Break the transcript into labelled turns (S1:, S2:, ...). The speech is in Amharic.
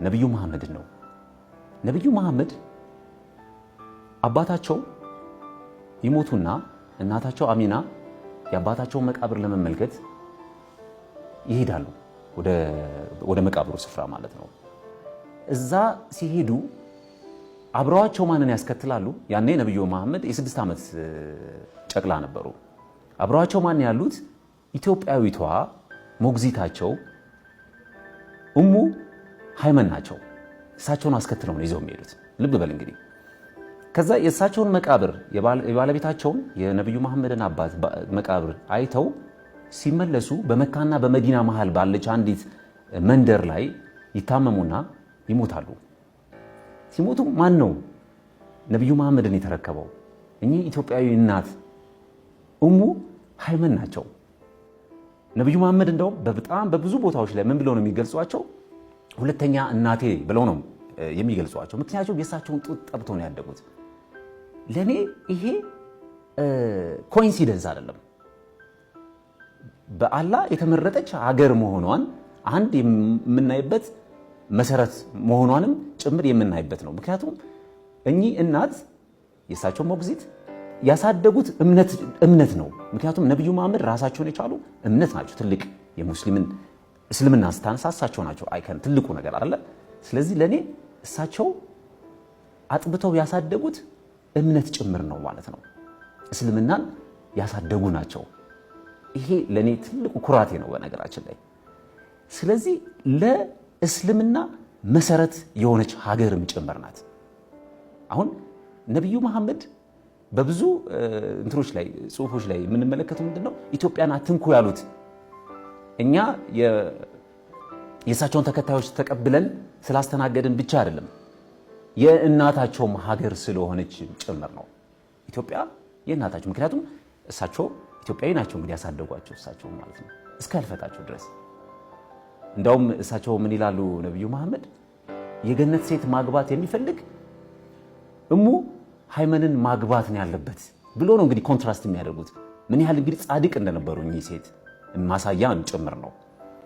S1: የነቢዩ መሐመድን ነው። ነቢዩ መሐመድ አባታቸው ይሞቱና እናታቸው አሚና የአባታቸውን መቃብር ለመመልከት ይሄዳሉ፣ ወደ መቃብሩ ስፍራ ማለት ነው። እዛ ሲሄዱ አብረዋቸው ማንን ያስከትላሉ? ያኔ ነቢዩ መሐመድ የ6 ዓመት ጨቅላ ነበሩ። አብረዋቸው ማን ያሉት? ኢትዮጵያዊቷ ሞግዚታቸው እሙ ሃይመን ናቸው። እሳቸውን አስከትለው ነው ይዘው የሚሄዱት። ልብ በል እንግዲህ፣ ከዛ የእሳቸውን መቃብር፣ የባለቤታቸውን የነቢዩ መሐመድን አባት መቃብር አይተው ሲመለሱ በመካና በመዲና መሃል ባለች አንዲት መንደር ላይ ይታመሙና ይሞታሉ። ሲሞቱ ማን ነው ነቢዩ መሐመድን የተረከበው? እኚህ ኢትዮጵያዊ እናት እሙ ሃይመን ናቸው። ነቢዩ መሐመድ እንደውም በጣም በብዙ ቦታዎች ላይ ምን ብለው ነው የሚገልጿቸው? ሁለተኛ እናቴ ብለው ነው የሚገልጿቸው። ምክንያቱም የእሳቸውን ጡት ጠብተው ነው ያደጉት። ለእኔ ይሄ coincidence አይደለም። በአላህ የተመረጠች ሀገር መሆኗን አንድ የምናይበት መሰረት መሆኗንም ጭምር የምናይበት ነው። ምክንያቱም እኚህ እናት፣ የእሳቸው ሞግዚት፣ ያሳደጉት እምነት ነው። ምክንያቱም ነቢዩ መሐመድ ራሳቸውን የቻሉ እምነት ናቸው። ትልቅ የሙስሊምን እስልምና ስታነሳ እሳቸው ናቸው icon፣ ትልቁ ነገር አለ። ስለዚህ ለእኔ እሳቸው አጥብተው ያሳደጉት እምነት ጭምር ነው ማለት ነው። እስልምናን ያሳደጉ ናቸው። ይሄ ለእኔ ትልቁ ኩራቴ ነው በነገራችን ላይ። ስለዚህ ለእስልምና መሰረት የሆነች ሀገርም ጭምር ናት። አሁን ነቢዩ መሐመድ በብዙ እንትኖች ላይ፣ ጽሁፎች ላይ የምንመለከተው ምንድን ነው? ኢትዮጵያን አትንኩ ያሉት እኛ የእሳቸውን ተከታዮች ተቀብለን ስላስተናገድን ብቻ አይደለም፣ የእናታቸውም ሀገር ስለሆነች ጭምር ነው። ኢትዮጵያ የእናታቸው፣ ምክንያቱም እሳቸው ኢትዮጵያዊ ናቸው። እንግዲህ ያሳደጓቸው እሳቸው ማለት ነው እስከ ህልፈታቸው ድረስ። እንዳውም እሳቸው ምን ይላሉ? ነቢዩ መሐመድ የገነት ሴት ማግባት የሚፈልግ እሙ ሃይመንን ማግባት ነው ያለበት ብሎ ነው እንግዲህ contrast የሚያደርጉት። ምን ያህል እንግዲህ ጻድቅ እንደነበሩ እኚህ ሴት ማሳያ ጭምር ነው።